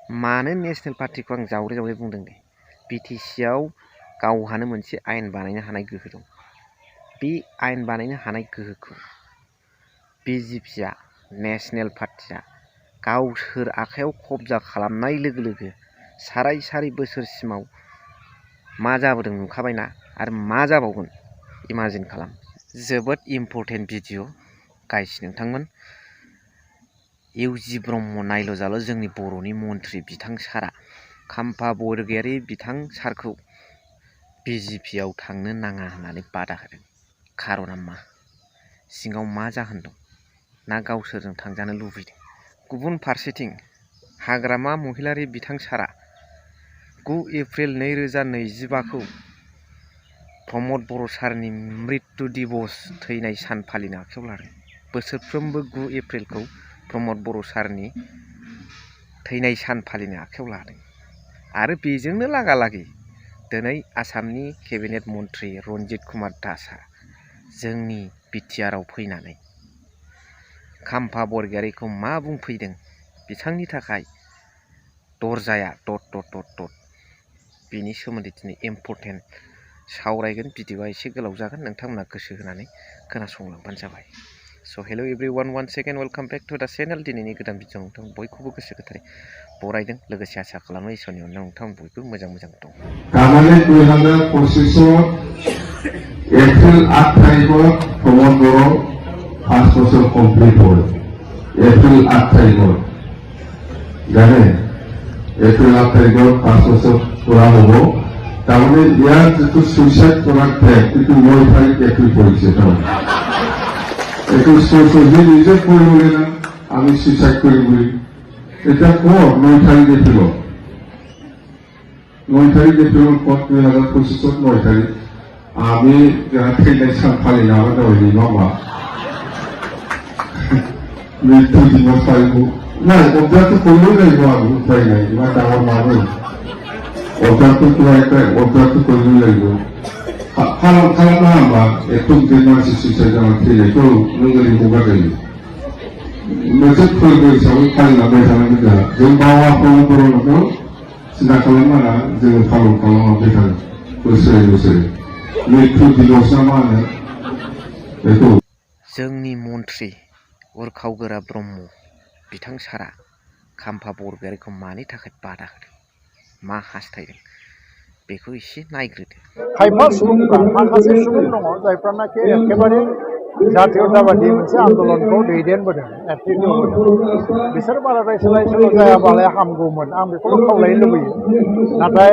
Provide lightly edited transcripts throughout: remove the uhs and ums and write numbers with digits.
मानो नेसनेल पार्टिखौ आं जावरे जावरे बुंदों दे बिटिसिआव गावहानो मोनसे आयेन बानायनो हानाय गोहो दं। बे आयेन बानायनो हानाय गोहोखौ बिजेपिआ नेसनेल पार्टिया गावसोर आखायाव कब्जा खालामनाय लोगो लोगो साराय बोसोरसिमाव मा जाबोदों नुखाबायना आरो मा जाबावगोन इमाजिन खालाम। जोबोद इम्परटेन्ट भिडिअ गाइस नोंथांमोन। इउजि ब्रह्म नायल' जाल' जोंनि बर'नि मन्त्रि बिथां सारा खाम्फा बरगयारी बिथां सारखौ बिजेपिआव थांनो नाङा होननानै बादा होदों। खार'ना मा? सिङाव मा जाहोन दं? ना गावसोरजों थांजानो लुबैदों? गुबुन फारसेथिं हाग्रामा महिलारी बिथां सारा 9 एप्रिल 2025खौ प्रमद बर' सारनि मृत्यु दिबस थैनाय सान फालिनो आखायाव लादों। बोसोरफ्रोमबो 9 एप्रिलखौ प्रमद बर' सारनि थैनाय सान फालिनो आखायाव लादों आरो बेजोंनो लागालागि दिनै आसामनि केबिनेट मन्त्रि रन्जित कुमार दासआ जोंनि बिटिआरआव फैनानै खाम्फा बरगयारीखौ मा बुंफैदों बिथांनि थाखाय दरजाया दद बिनि सोमोन्दै दिनै इम्परटेन्ट सावरायगोन। भिडिअआ एसे गोलाव जागोन, नोंथांमोना गोसो होनानै खोनासंलांबानो जाबाय। So' hello' everyone, one second welcome back to the channel. दिनैनि गोदान भिडिअ नोंथां बयखौबो गोसो गोथारै बरायदों, लोगोसे आसा खालामो इसोरनि अननायाव नोंथां बयबो मोजां दं। তাহলে 2025 এপ্রিল 8 তারিখত প্রমোদ বড় 5 বছর কমপ্লিট হয়। এপ্রিল 8 তারিখত জানে এপ্রিল 8 তারিখত 5 বছর পুরা হব। তাহলে ইয়ার যেটু সুইসাইড করার ট্র্যাক কিন্তু 9 তারিখ এপ্রিল পড়েছে। একটু সোশ্যাল নিজে করে বলে না আমি সুইসাইড করি বলি এটা কর 9 তারিখ এপ্রিল 9 তারিখ এপ্রিল 2025 9 তারিখ আমি থैनाय सान फालिनो हागोन दावैनि नङा मृत्यु दिवस फालिगौ ना अब्दाथ' कइनो लायगौ आं उपाय नाय मा दावर माबो अब्दाथ' कइनो लायगौ खालामना होमबा एथ' गिदिर मानसि सुइसाइड जानानै थैनायखौ नों ओरै हगार जायो मोनसे फोरबो हिसाबै फालिलांबाय थानांगौ जोंहा जों बावा प्रमद बर'खौ सिन्था खालामनाङा जोङो फालन खालामलांबाय थागोन बोसोरे मृत्यु दिवस ना मा होनो बेखौ। जोंनि मन्त्रि उरखावगोरा ब्रह्म बिथां सारा खाम्फा बरगयारीखौ मानि थाखाय बादा होदों, मा हास्थायदों बेखौ एसे नायग्रोदो। खायफा सुबुंफ्रा माखासे सुबुं दङ जायफ्रानाखि एखेबारे जातीयताबादि मोनसे आन्दलनखौ दैदेनबोदों, नेतृत्व होबोदों। बिसोर बाराद्राय सोलाय सोल' जायाबालाय हामगौमोन, आं बेखौल' खावलायनो लुबैयो। नाथाय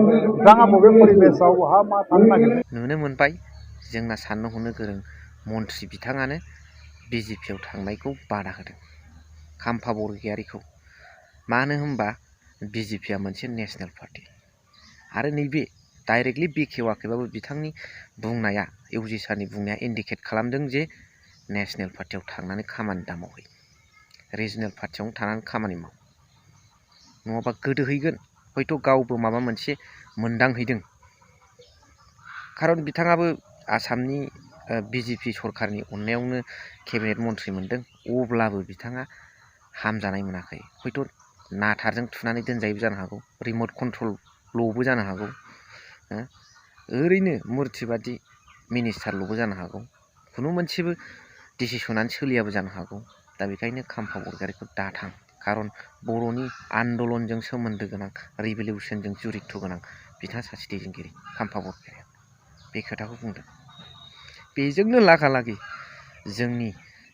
बिथाङा बबे परिबेसाव बहा मा थांनो नागिरदों नुनो मोनबाय जोंना साननो हनो गोरों मन्त्रि बिथाङानो बिजेपिआव थांनायखौ बादा होदों खाम्फा बरगयारीखौ। मानो होनबा बिजेपिआ मोनसे नेसनेल पार्टि आरो नैबे डाइरेक्टलि बेखेवाखैबाबो बिथांनि बुंनाया इउजि सारनि बुंनाया इन्डिकेट खालामदों जे नेसनेल पार्टियाव थांनानै खामानि दामावहै, रिजनेल पार्टियावनो थानानै खामानि माव, नङाबा गोदोहैगोन। हयथ' गावबो माबा मोनसे मोनदांहैदों, खारन बिथाङाबो आसामनि बिजेपि सरकारनि अननायावनो केबिनेट मन्त्रि मोनदों। अब्लाबो बिथाङा हामजानाय मोनाखै। हयथ' नाथारजों थुनानै दोनजायोबो जानो हागौ, रिमट कन्ट्रलल'बो जानो हागौ, ओरैनो मुर्तिबादि मिनिस्टारल'बो जानो हागौ, खुनु मोनसेबो डिसिसनानो सोलियाबो जानो हागौ। दा बेखायनो खाम्फा बरगयारीखौ दाथां, खारन बर'नि आन्दलनजों सोमोन्दो गोनां, रिभलिउसनजों जुरित' गोनां बिथाङा सासे दैदेनगिरि खाम्फा बरगयारी बे खोथाखौ बुंदों। बेजोंनो लागालागि जोंनि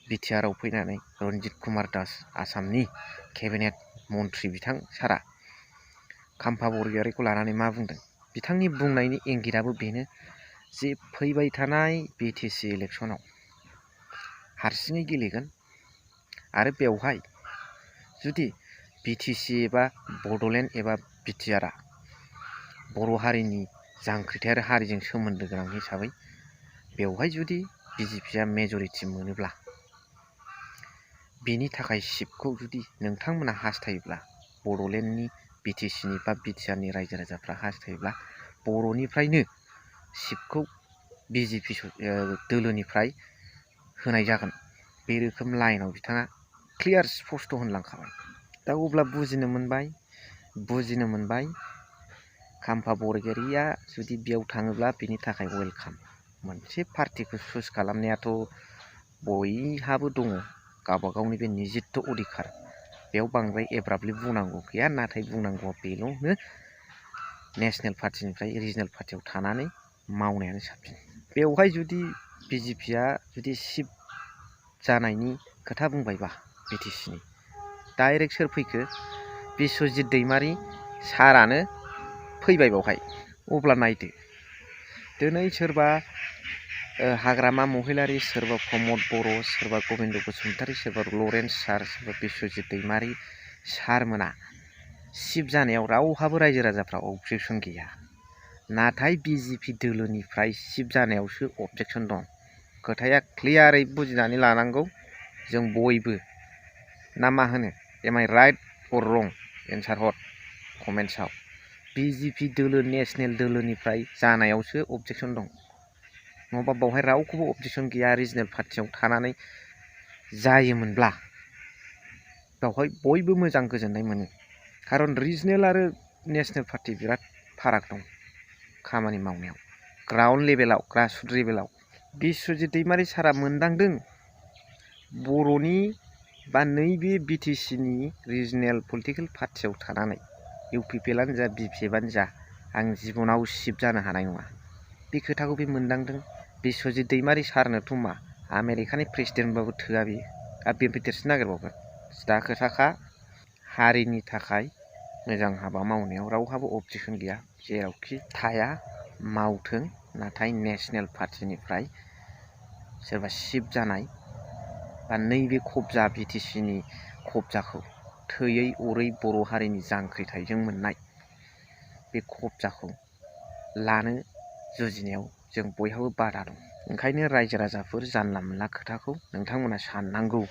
बिटिआरआव फैनानै रन्जित कुमार दास आसामनि केबिनेट मन्त्रि बिथां सारा खाम्फा बरगयारीखौ लानानै मा बुंदों? बिथांनि बुंनायनि इंगितआबो बेनो जे फैबाय थानाय बिटिसि इलेक्सनाव हारसिङै गेलेगोन आरो बेवहाय जुदि बिटिसि एबा बड'लेण्ड एबा बिटिआरआ बर' हारिनि जांख्रिथायारि हारिजों सोमोन्दो गोनां हिसाबै बेवहाय जुदि बिजेपिआ मेजरिटि मोनोब्ला, बिनि थाखाय सिटखौ जुदि नोंथांमोना हास्थायोब्ला, बड'लेण्डनि बिटिसिनि बा बिटिआरनि रायजो राजाफ्रा हास्थायोब्ला बर'निफ्रायनो सिटखौ बिजेपि दोलोनिफ्राय होनाय जागोन। बे रोखोम लाइनाव बिथाङा क्लियार स्पस्ट होनलांखाबाय। दा अब्ला बुजिनो मोनबाय बुजिनो मोनबाय खाम्फा बरगयारिया जुदि बेयाव थाङोब्ला बिनि थाखाय वेलकाम। मोनसे पार्टिखौ चुज खालामनायाथ' बयहाबो दङ गावबा गावनि बे निजित्त अधिकार। बेयाव बांद्राय एब्राबलि बुंनांगौ गैया, नाथाय बुंनांगौआ बेल'नो नेसनेल पार्टिनिफ्राय रिजनेल पार्टियाव थानानै मावनायानो साबसिन। बेवहाय जुदि बिजेपिया जुदि सिफ जानायनि खोथा बुंबायबा बिटिसिनि डाइरेक्ट सोर फैखो? बिस्वजित दैमारि सारानो फैबाय बावहाय। अब्ला नायदो दिनै सोरबा हाग्रामा महिलारि, सोरबा प्रमद बर', सोरबा गबिन्द बसुमतारी, सोरबा लरेन्स सार, सोरबा बिस्वजित दैमारि सारमोना सिफ जानायाव रावहाबो रायजो राजाफ्रा अबजेक्सन गैया। नाथाय बिजेपि दोलोनिफ्राय सिफ जानायावसो अबजेक्सन दं। खोथाया क्लियारै बुजिनानै लानांगौ जों बयबो। ना मा होनो? एम आइ राइट अर रं? एन्सार हर कमेन्ट्सआव। बिजेपि दोलो नेसनेल दोलोनिफ्राय जानायावसो अबजेक्सन दं, नङाबा बावहाय रावखौबो अबजेक्सन गैया। रिजनेल पार्टियाव थानानै जायोमोनब्ला बावहाय बयबो मोजां गोजोननाय मोनो। खारन रिजनेल आरो नेसनेल पार्टि बिराद फाराग दं खामानि मावनायाव, ग्राउन्ड लेभेलाव, ग्रासरुट लेभेलाव। बिस्वजित दैमारि सारा मोनदांदों बर'नि बा नैबे बिटिसिनि रिजनेल पलिटिकेल पार्टियाव थानानै इउपिपिएलआनो जा बिपिएफआनो जा आं जिबनाव सिफ जानो हानाय नङा। बे खोथाखौ बे मोनदांदों। बिस्वजित दैमारि सारनोथ' मा आमेरिकानि प्रेसिडेन्टबाबो थोआ बेयो, आरो बेनिफ्राय देरसिन नागिरबावगोन। दा खोथाखा हारिनि थाखाय मोजां हाबा मावनायाव रावहाबो अबजेक्सन गैया, जेरावखि थाया मावथों। नाथाय नेसनेल पार्टिनिफ्राय सोरबा सिफ जानाय बा नैबे कब्जा बिटिसिनि कब्जाखौ थैयै अरै बर' हारिनि जांख्रिथायजों मोननाय बे कब्जाखौ लानो जुजिनायाव जों बयहाबो बादा दं। ओंखायनो रायजो राजाफोर जानला मोनला खोथाखौ नोंथांमोना साननांगौ।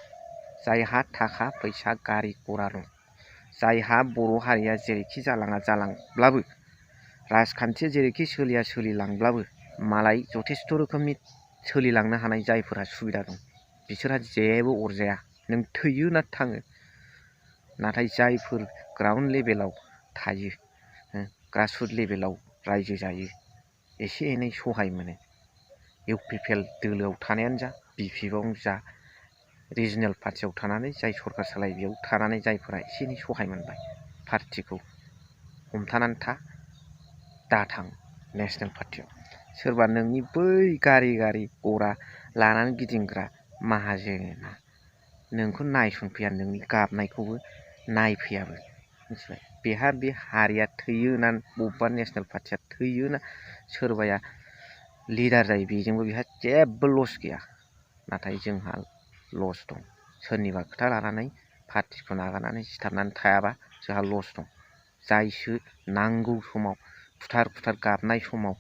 जायहा थाखा फैसा गारि घरा दं, जायहा बर' हारिया जेरैखि जालांब्लाबो, राजखान्थिया जेरैखि सोलिलांब्लाबो मालाय जथेस्थ' रोखोमनि सोलिलांनो हानाय जायफोरा सुबिदा दं बिसोरहा जेबो अरजाया, नों थैयो ना थाङो। नाथाय जायफोर ग्राउन्ड लेभेलाव थायो, ग्रासरुट लेभेलाव रायजो जायो, एसे एनै सहाय मोनो। इउपिपिएल दोलोआव थानायानो जा, बिपिएफआवनो जा, रिजनेल पार्टियाव थानानै जाय सरकार सालायो बेयाव थानानै जायफोरा एसे एनै सहाय मोनबाय, पार्टिखौ हमथानानै दाथां नेसनेल पार्टियाव। सोरबा नोंनि बै गारि घरा लानानै गिदिंग्रा माहाजोना नोंखौ नायसनफैया, नोंनि गाबनायखौबो नायफैयाबो, मिथिबाय? बेहा बे हारिया थैयो ना बबेबा नेसनेल पार्टिया थैयो ना सोरबाया लिडार जायो बेजोंबो बेहा जेबो लस गैया। नाथाय जोंहा लस दं। सोरनिबा खोथा लानानै पार्टिखौ नागारनानै सिथाबनानै थायाबा जोंहा लस दं। जायसो नांगौ समाव खुथार गाबनाय समाव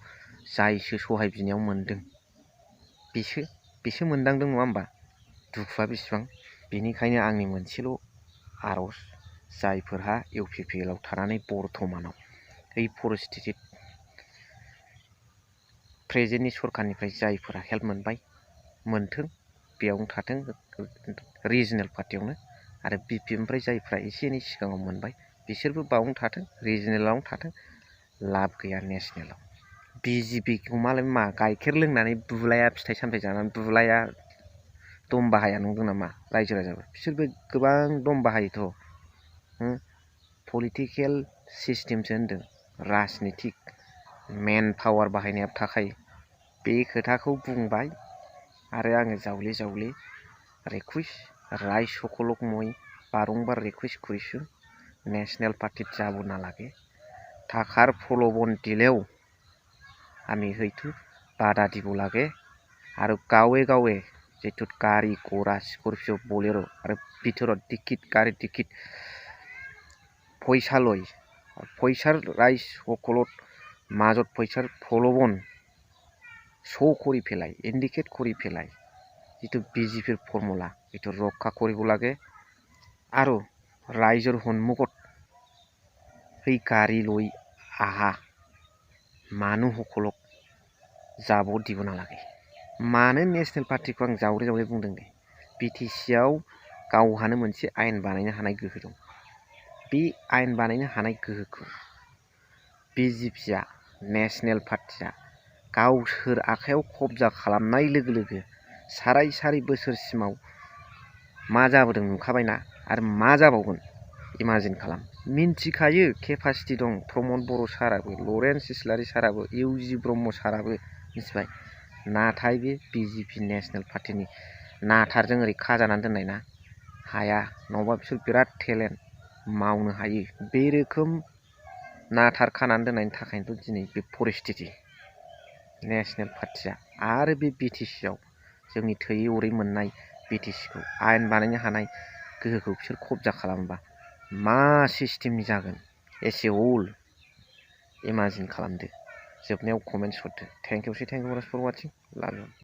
जायसो सहाय बिनायाव मोनदों बेसो मोनदांदों, नङा होमबा? दुखुआ बेसेबां। बेनिखायनो आंनि मोनसेल' आर'ज, जायफोरहा इउपिपिएलआव थानानै बर्थमानाव ओइ परिस्थिति प्रेजेन्टनि सरखारनिफ्राय जायफोरा हेल्प मोनथों, बेयावनो थाथों रिजनेल पार्टियावनो। आरो बिपिएफनिफ्राय जायफ्रा एसे एनै सिगाङाव मोनबाय बिसोरबो बावनो थाथों, रिजनेलावनो थाथों, लाब गैया नेसनेलाव। बिजेपिखौ मालाय मा गाइखेर लोंनानै बुलाया, फिथाइ सामथाइ जानानै बुलाया, दम बाहाया नंदों नामा रायजो राजाफोर? बिसोरबो गोबां दम बाहायोथ'। पलिटिकेल सिस्टेमसो होन्दों, राजनितिक मेन पावार बाहायनायाव थाखायो। बे खोथाखौ बुंबाय आरो आङो जावले रिकुवेस्ट राय सकलक মই বারংবার রিকুয়েস্ট কৰিছোঁ নেশ্যনেল পার্টিত যাব নালাগে। টাকার প্রলোভন দিলেও আমি হয়তো বাধা দিব লাগে। আৰু গাঁৱে যিটো গাড়ী ঘোড়া স্করপিও বলেৰো আৰু ভিতৰত গাড়ী টিকিট পইচা লৈ পইচাৰ ৰাইজ সকলত মাজত পইচাৰ প্ৰলোভন শ্ব' কৰি পেলাই, ইণ্ডিকেট কৰি পেলাই যিটো বিজেপিৰ ফৰ্মুলা এইটো ৰক্ষা কৰিব লাগে। আৰু ৰাইজৰ সন্মুখত সেই গাড়ী লৈ আহা মানুহসকলক যাব দিব নালাগে। मानो नेशनेल पार्टिखौ आं जावले बुंदों दे, बिटिसिआव गावहानो मोनसे आयेन बानायनो हानाय गोहो दं। बे आयेन बानायनो हानाय गोहोखौ बिजेपिआ नेशनेल पार्टिया गावसोर आखायाव कब्जा खालामनाय लोगो लोगो साराय बोसोरसिमाव मा जाबोदों नुखाबायना, आरो मा जाबावगोन इमाजिन खालाम। मिन्थिखायो केपासिटि दं प्रमद बर' साराबो, लरेन्स इस्लारि साराबो, इउजि ब्रह्म साराबो मिथिबाय। नाथाय बे बिजेपि नेशनेल पार्टिनि नाथारजों ओरै खाजानानै दोननाय ना, हाया। नङाबा बिसोर बिराद टेलेन्ट, मावनो हायो। बे रोखोम नाथार खानानै दोननायनि थाखायनोथ' दिनै बे परिस्थिति। नेशनेल पार्टिया आरो बे बिटिसिआव जोंनि थैयै अरै मोननाय बिटिसिखौ आयेन बानायनो हानाय गोहोखौ बिसोर कब्जा खालामोबा मा सिस्टेमनि जागोन एस ए होल इमाजिन खालामदो। जोबनायाव कमेन्ट्स हरदो। थेंक इउ फर वाचिं, लाभ इउ।